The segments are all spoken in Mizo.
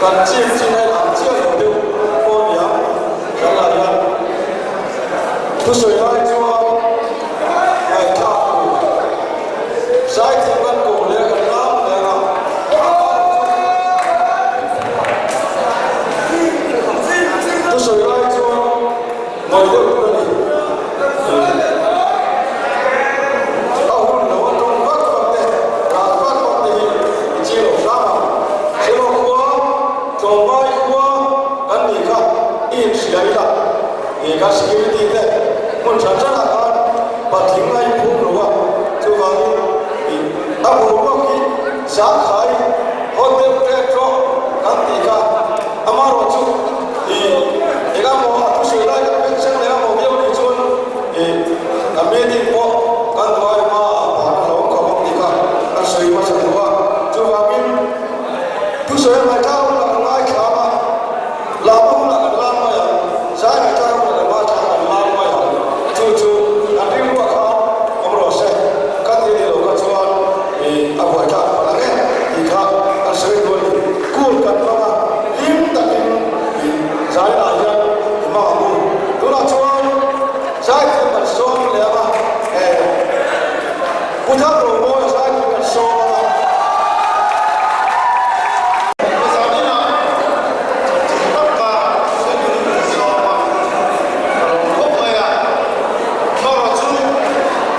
Kan chim chin a inang chiah lo deuh pawh a ni ang, kan lah hian thusawi lai chuan ngaihthlak tur zaithiam kan ko leh kan lam leh ang a. Thusawi lai chuan ngawi deuh tur a ni. A hun lo a tawng vak vak te, ral vak vak te hi i ching lo hram ang. Selo khua, tlawmngai khua kan nih kha i inhria ila, i kan security te hmun hran hranah khan patling a inphum lo a, chuvangin i a boruak hi zangkhai hawt deuh ṭek ṭawk kan tih kha amaherawhchu i engemaw a thusawi lai kan bengchheng leh emaw viau nih chuan i a meeting pawh kan duai hma ah van a lo khawp ang tih kha kan sawi hmasa duh a, chuvangin thusawi a ngaithla hunah kan ngaithla ang a, lam hunah kan lam mai ang, zai ngaithla hunah kan ngaithla ang kan lam mai ang, chu chu kan rilruah khan awm rawh se, ka ti ni lo kha chuan i a buaithlak palh ang e tih kha kan sawi duh a ni. Kut kan hmang a, hlim takin i zailah hian i hmang ang u. Tunah chuan zaithiam kan sawm leh ang a, eh, Pu Thangromawia zaithiam kan sawm ang a. Zaninah chanchin tak karah thusawi kan sawm a, ka lawm khawp mai a. Amaherawh chu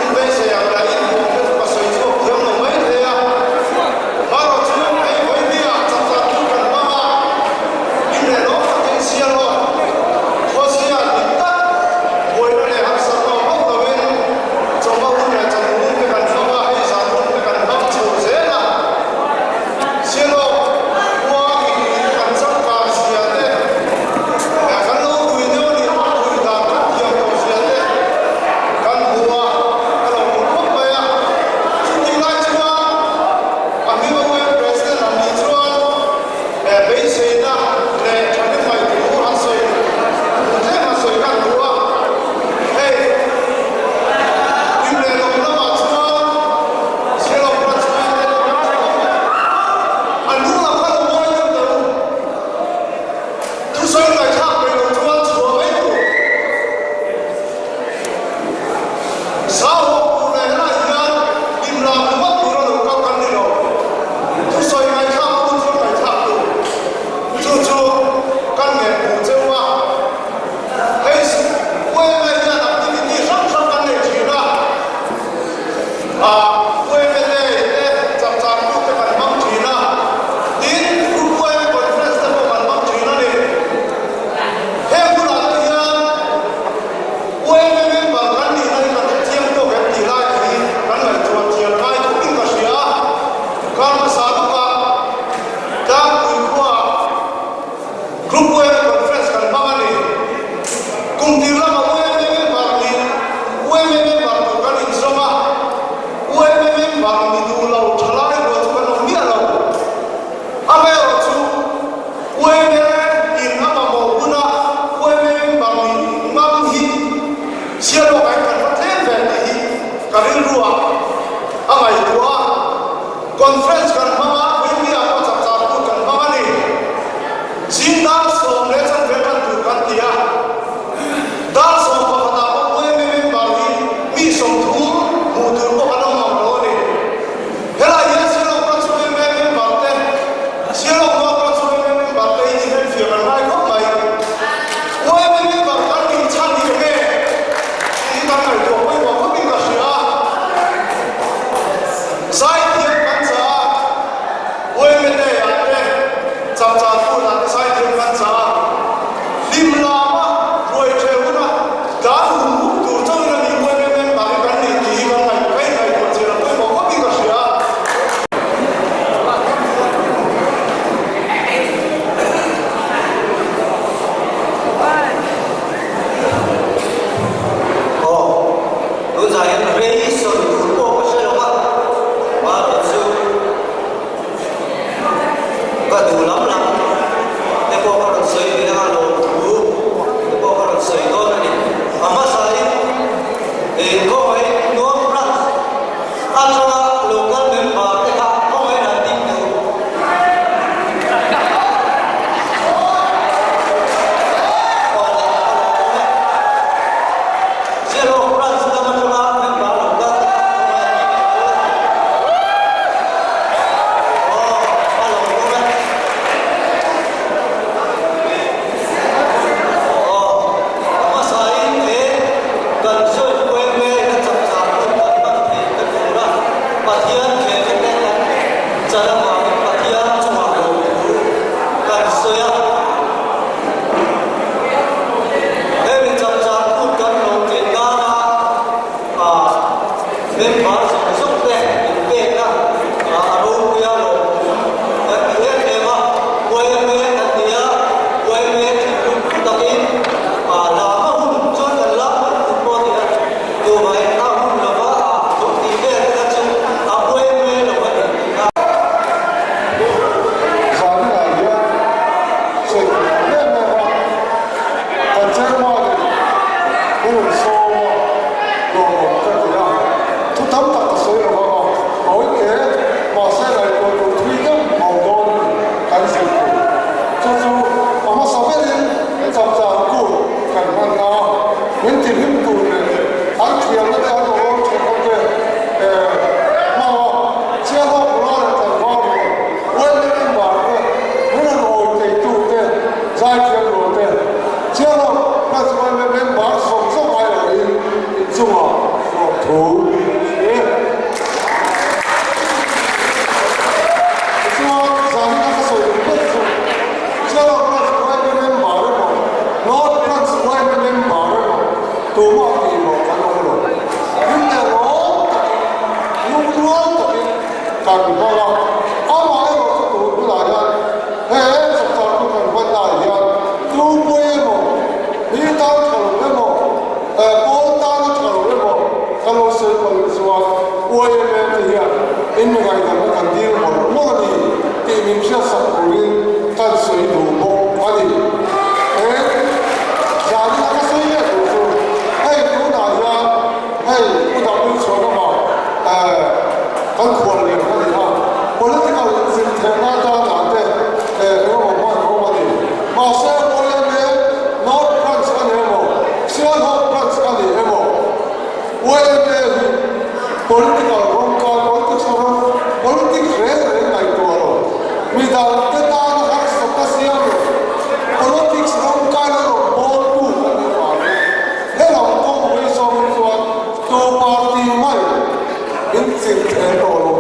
in beisei ang lah in huam te chu ka sawi chhuak thiam lo mai thei a. Amaherawh chu hei vawinia chakchak chu kan hmang a, in relawm takin sial aw, khawzia dik tak buaina leh harsatna awm hauh lovin chawhma hun leh chawhnu hun te kan hmang a, hei zan hun te. Member zawng zawng te inpekna a ropui a lawmtu kan ti em em a, YMA kan ni a, YMA thinlung pu takin lama hun chuan kan lam kan hun pawh a ni a, tumah a hun lova a lo tih vel te kha chu a YMA lo a ni tih kha. Zaninah hian sawi tur tam em em a, kan chairman in hun sawm a lawmawm ka ti a, thu tam tak ka sawi lo vang a, mawi te mahse ngaihtuah tur thui deuh ho dawn kan zir tur. Chu chu a hmasa berin chapchar kut kan hman a, min tihlim tur leh an thiamna te an awrawl thenawm te hmang a, chiahhlawk nula leh tlangval rual, uaile member te, min rawn awi theitu te, zaithiam rual te, chiahhlawk hna chuan member zawng zawng ai loin inchungah lawmthu a ni. Tichuan, zanin a ka sawi duh ber chu, Chiahhlawk Branch YMA member emaw, North Branch YMA member emaw, tumah tih loh kan awm lo. Hlim leh lawm takin, lungrual takin kan hmang a, amaherawh chu tun hunah hian he chapchar chu kan hmannaah hian tu pawi emaw, mi tan tha lo emaw, pawl tana tha lo emaw kan lo sawi palh chuan YMA te hian in mi ngaihdamna kan dil mawlh mawlh a ni tih min hriatsak turin kan sawi duh bawk a ni. He zanina ka sawi leh tur chu hei tunah hian hei Pu Dangui chhuanama kan khual lian a ni a, political inzirthiamna atana te engemaw hman a awm a ni. Mahse YMA North Branch a ni emaw, Sialhawk Branch a ni emaw, YMA hi political rawngkai, politics rawng, politics reng reng ngaihtuah lo, midangte tana harsatna siam lo, politics rawngkaina rawn bawltu kan ni vangin he lam kawng hawi zawng chuan tu party mai in chirh thei tawh lo.